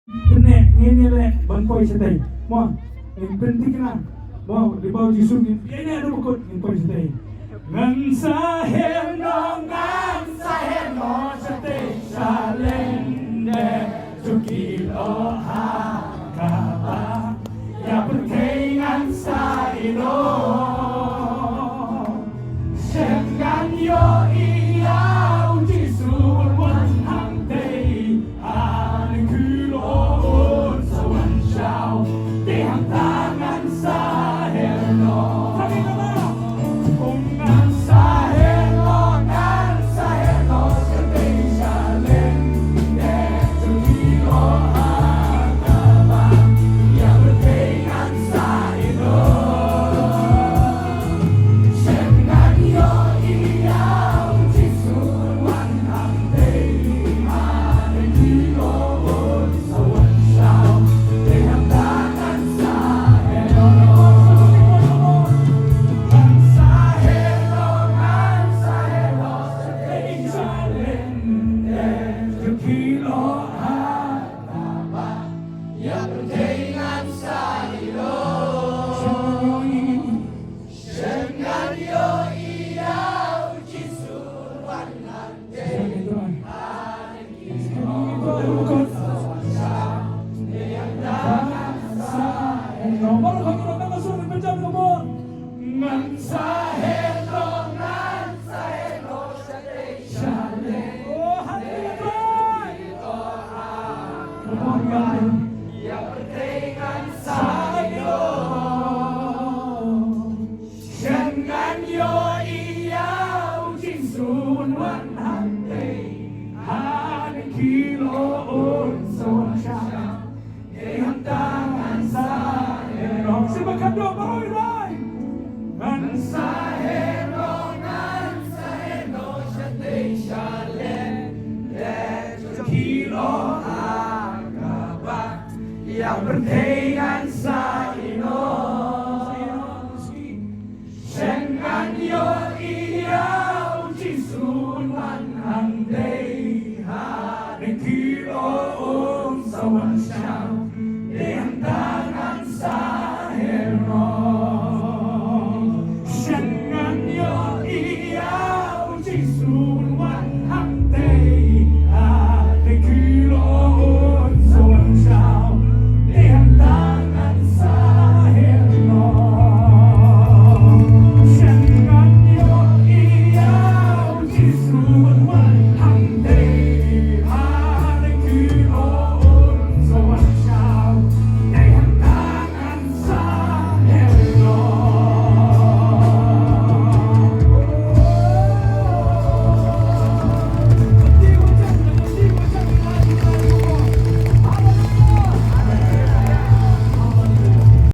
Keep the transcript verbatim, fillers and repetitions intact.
Pyneh ngin ïaleh ban poi shatei. Mo, ngin pynthikna. Mo, lypa u Jisu ngin ïaleh haduh ba kut ngin poi shatei. Ngan sa heh noh, ngan sa heh noh shatei sha lyndet jong ki lyoh ha kaba ïa pyrthei ngan sa ïeh noh. Shen ngan ïohi ïa u Jisu un wan hangtei. Ani ki lyoh un sa wan shaw. Te hangta ngan sa heh noh. Ngan sa heh noh, ngan sa heh noh shatei sha lyndet jong ki lyoh ha kaba ïa pyrthei ngan sa ïeh noh. Shen ngan ïohi ïa u Jisu un wan hangtei. Ani ki lyoh un sa wan shaw. Te hangta ngan sa heh noh. Sngewbha khatduh baroh rai. Ngan sa heh noh, ngan sa heh noh shatei sha lyndet jong ki lyoh ha kaba ïa pyrthei ngan sa